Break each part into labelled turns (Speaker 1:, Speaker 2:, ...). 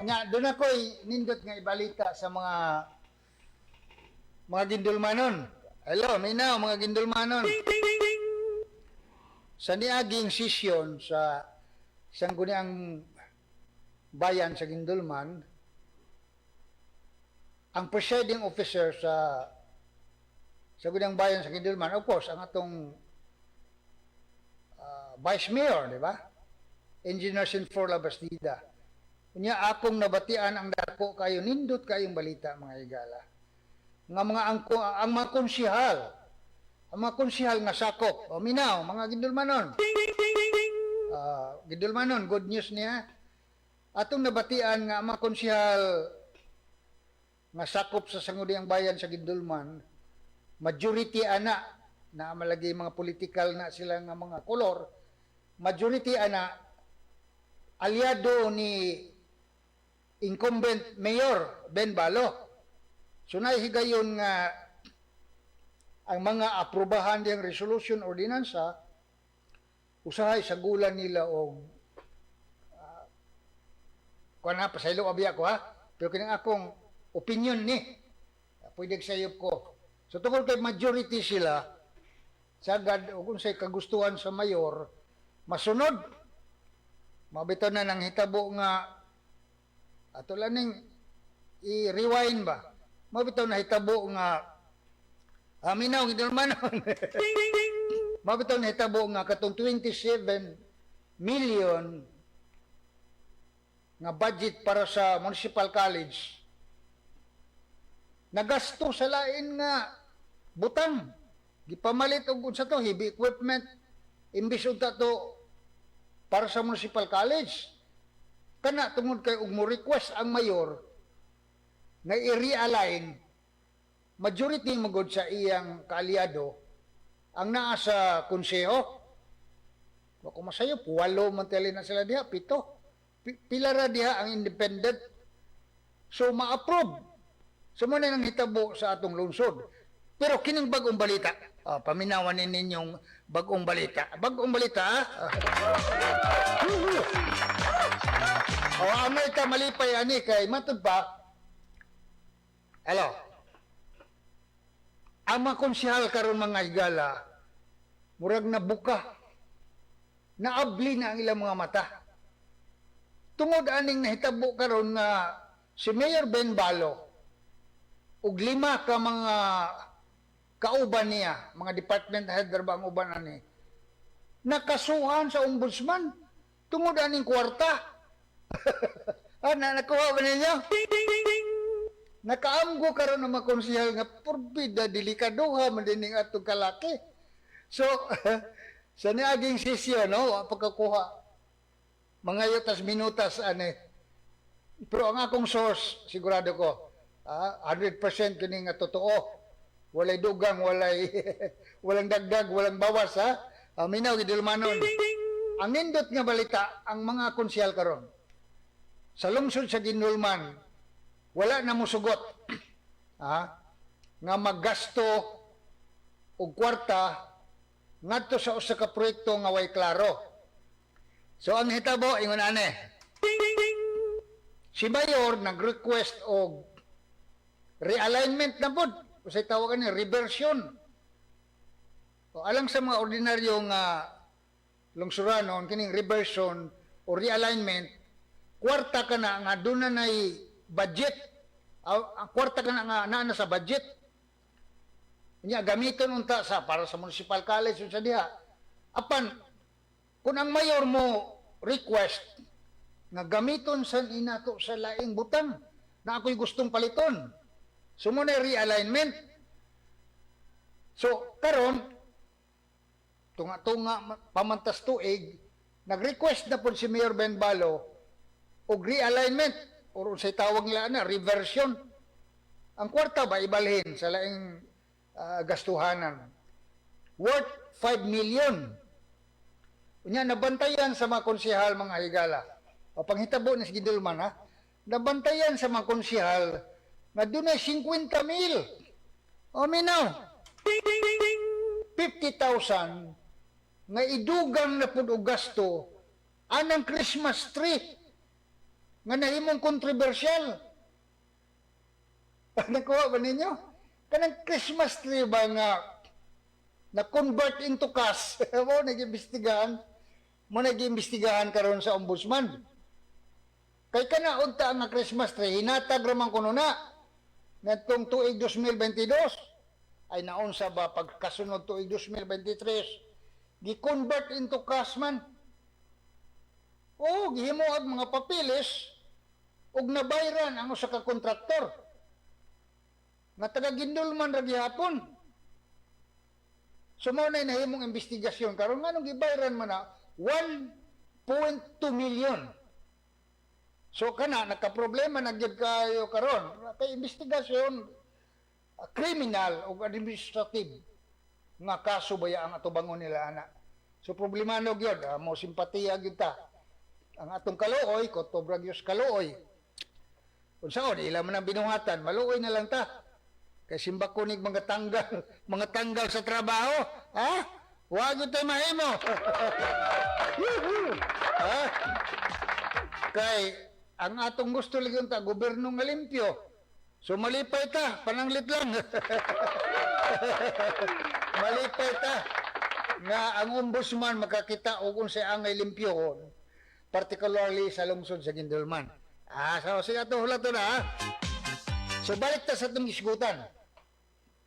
Speaker 1: Nya, doon ako'y nindot nga ibalita sa mga gindulmanon. Hello, minaw, mga gindulmanon. Sa niaging sesyon sa Sangguniang Bayan sa Guindulman, ang presiding officer sa Sangguniang Bayan sa Guindulman, of course, ang atong Vice Mayor, di ba? Engineer Sinfor Labastida. Unya akong nabatian ang dako kayo, nindot kayong balita, mga higala. Nga mga angko, ang mga konsihal nga sakop, o minaw, mga gindulmanon. Gindulmanon, good news niya. Atong nabatian nga ang mga konsihal nga sakop sa Sangguniang Bayan sa Guindulman, majority ana na malagi mga political na sila nga mga kolor, majority ana aliado ni incumbent Mayor Ben Balo. So higayon nga ang mga aprobahan diyang resolution, ordinansa, usahay sagulan nila og kuan na, pasaylo abiya ko ha, pero kining akong opinion ni pwede sayop ko. So tungkol kay majority sila, sagad og unsay kagustuhan sa mayor masunod. Mabitaw na nang hitabo nga ato lang ning i-rewind ba, mabitaw na hitabo nga aminaw gidulmanon, mabitaw na hitabo nga katong 27 million nga budget para sa municipal college nagasto sa lain nga butang, gipamalit og unsa to, heavy equipment, imbis unta to para sa municipal college. Kana tungod kay og mo request ang mayor nga i-realign, majority magod sa iyang kaalyado ang naa sa konseho. Wa ko masayop, walo man tali na sila diha, pito. Pila ra diha ang independent. So ma-approve. So mo na nang hitabo sa atong lungsod. Pero kining bagong balita, paminawan ni ninyong bagong balita. Bagong balita, ah. Oh, amay ka malipay ani kay matud pa. Hello. Ang mga konsehal karon, mga higala, murag nabuka. Naabli na ang ilang mga mata. Tungod aning nahitabo karon nga si Mayor Ben Balo ug lima ka mga kauban niya, mga department head ra ba ang uban ani, nakasuhan sa ombudsman tungod aning kwarta. Na nakuha ba ninyo? Nakaamgo karon ng mga konsehal nga porbida delikaduha man dining atong kalaki. So sa niaging sesyon, no, wa pagkakuha. Mga yutas minutas ani. Pero ang akong source, sigurado ko, 100% kini nga totoo. Walay dugang, walang dagdag, walang bawas ha. Aminaw gidulmanon. Ang nindot nga balita, ang mga konsehal karon sa lungsod sa Guindulman wala na mosugot nga maggasto og kwarta ngadto sa usa ka proyekto nga way klaro. So ang hitabo ingon ani. Si Mayor nag-request og realignment na pod, usay tawag ani, reversion. O alang sa mga ordinaryo nga lungsuranon, kining reversion o realignment, kwarta ka na nga doon na nay budget. Ang kwarta ka na nga naa na sa budget. Nya gamiton unta sa para sa municipal college unsa diha. Apan kung ang mayor mo request nga gamiton sa inato sa laing butang na ako'y gustong paliton. So mo na realignment. So karon tunga-tunga pamantas tuig, nag-request na po si Mayor Ben Balo og realignment or unsay tawag nila na reversion. Ang kwarta ba ibalhin sa laing gastuhanan. Worth 5 million. Unya nabantayan sa mga konsehal, mga higala. O panghitabo ni si Guindulman ha. Nabantayan sa mga konsehal nga dunay 50 mil. O minaw. 50,000 nga idugang na pud og gasto anang Christmas tree. Nga nahimong kontrobersyal. Nakuha ba ninyo? Kanang Christmas tree ba nga na convert into cash. Mo nag-imbestigahan. Mo nag-imbestigahan karon sa ombudsman. Kay kana unta nga Christmas tree hinatag ra man kuno na ngadtong tuig 2022, ay naunsa ba pagkasunod tuig 2023, gi-convert into cash man. Oo, gihimo ang mga papeles ug nabayran ang usa ka kontraktor nga taga Guindulman ra gihapon. So mao na nahimong investigasyon karon, nganong gibayran man na 1.2 million. So kana nagka-problema na gyud kayo karon kay investigasyon, criminal o administrative nga kaso baya ang atubangon nila ana. So problemano gyud, mo simpatiya gyud ta. Ang atong kaluoy, kotobra gyud kaluoy. Unsaon ila man ang binuhatan, maluoy na lang ta. Kay simbako nig mga tanggal, mga tanggal sa trabaho, ha? Wa gyud tay mahimo. Yuhu! Ha? Kay ang atong gusto lang ta gobyerno nga limpyo. So malipay ta, pananglit lang. Malipay ta nga ang ombudsman makakita og unsay angay limpyohon, particularly sa lungsod sa Guindulman. So sige, ato hulato na ha. So balik ta sa atong isgutan.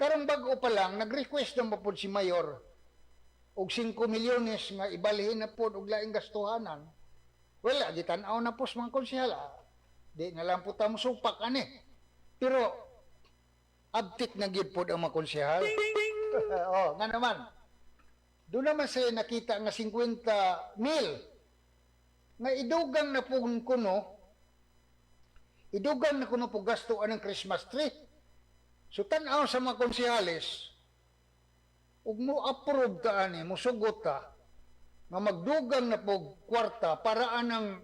Speaker 1: Karong bag-o pa lang nag-request na pod si Mayor og 5 milyones nga ibalhin na pod og laing gastuhanan. Well, gitan-aw na po sa mga konsehal. Di na lang po ta supak ani. Pero abtik na gyud pod ang mga konsehal. Oh, nga naman. Doon naman sila nakita nga 50 mil nga idugang na po kuno, idugang na kuno po gasto anang Christmas tree. So tan-aw sa mga konsehales, ug mo approve ta ani, mo sugot ta nga magdugang na po kwarta para anang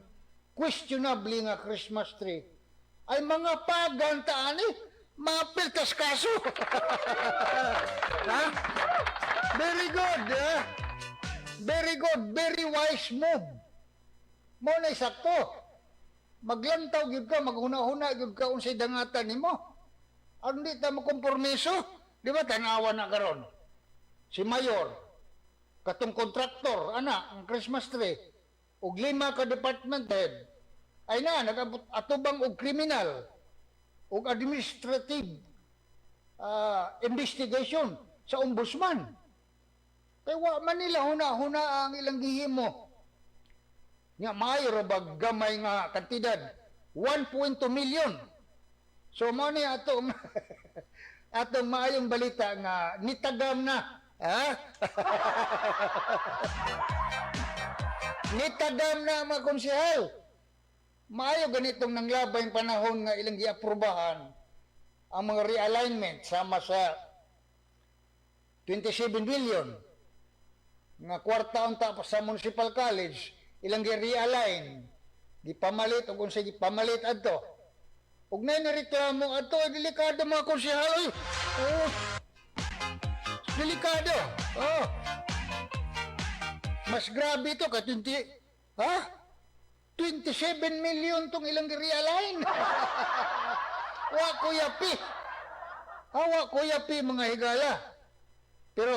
Speaker 1: questionable nga Christmas tree, ay mga pagan ta ani, mapiltas kaso. Ha? Very good, ha? Very good, very wise move. Mo na sakto. Maglantaw gyud ka, maghuna-huna gyud ka unsay dangatan nimo. Aron di ta makompormiso, di ba tanawa na karon? Si Mayor, katong kontraktor, ana, ang Christmas tree, ug lima ka department head, ay na, nag atubang og criminal, ug administrative investigation sa ombudsman. Kay wa man nila huna-huna ang ilang gihimo. Nga maayo ra ba gamay nga kantidad? 1.2 million. So mo ni atong atong maayong balita nga nitagam na. Ha? Nitagam na ang mga konsehal. Maayo ganitong nanglabay panahon nga ilang giaprobahan ang mga realignment sama sa 27 billion nga kwarta unta pa sa Municipal College, ilang gi-realign, gipamalit og unsay gipamalit adto. Ug nay nireklamo adto, ay delikado mga konsehal oy. Oh. Delikado. Oh. Mas grabe ito ka 20, ha? 27 million tong ilang gi-realign. Wa kuya pi. Ha, wa kuya pi mga higala. Pero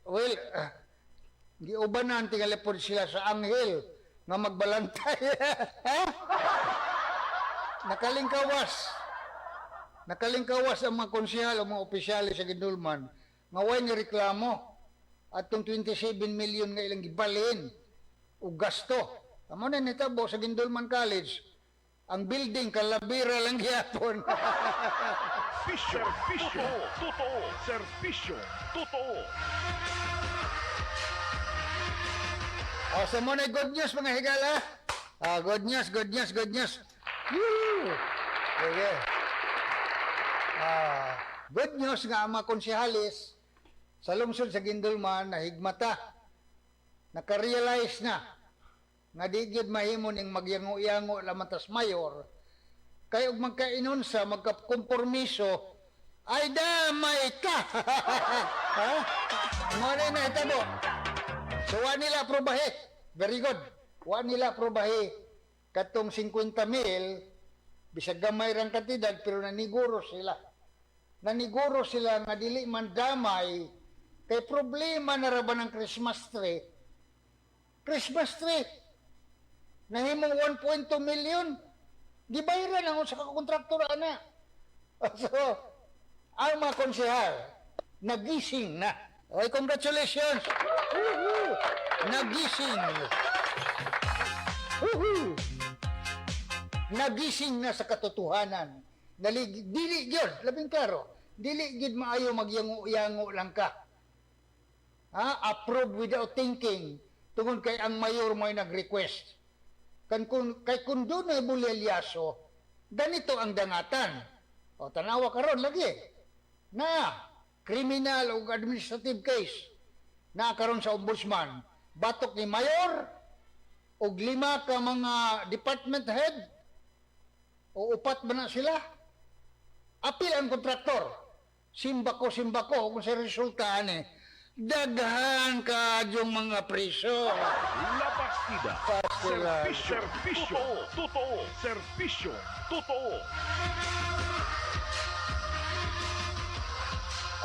Speaker 1: well, giubanan tingali pod sila sa anghel nga magbalantay. Ha? Nakalingkawas. Nakalingkawas ang mga konsehal o mga opisyales sa Guindulman nga way ni reklamo atong 27 million nga ilang gibalhin og gasto. Amo na nitabo sa Guindulman College. Ang building kalabira lang gyapon.
Speaker 2: Servisyo, totoo, totoo, serbisyo, totoo.
Speaker 1: O, so mo na good news mga higala. Good news, good news, good news. Woo! Sige. Good news nga ang mga konsehales sa lungsod sa Guindulman na higmata. Naka-realize na nga di gyud mahimo ning magyango-yango lamang tas mayor kay og magkainon sa magkakompormiso ay damay ka. Ha? Mo na nahitabo. So wa nila aprobahe. Very good. Wa nila aprobahe. Katong 50 mil, bisag gamay rang kantidad, pero naniguro sila. Naniguro sila nga dili man damay kay problema na ra ba ng Christmas tree. Christmas tree nahimong 1.2 million. Gibayaran ang usa ka kontraktor ana. So, ang mga konsehal, nagising na. Okay, congratulations! Woohoo! Nagising. Woohoo! Nagising na sa katotohanan. Dali, dili gyud, labing klaro. Dili gyud maayo magyango-yango lang ka. Ha? Approve without thinking tungod kay ang mayor mo'y nag-request. Kan kung kay kung dunay bulelyaso, ganito ang dangatan. O tanawa karon lagi. Na criminal o administrative case na karon sa ombudsman batok ni mayor og lima ka mga department head o upat ba na sila. Apil ang kontraktor, simbako simbako kung sa resulta ani daghan kaayong mga priso.
Speaker 2: La Bastida.
Speaker 1: Bastida.
Speaker 2: Serbisyo. Totoo. Totoo. Serbisyo. Totoo.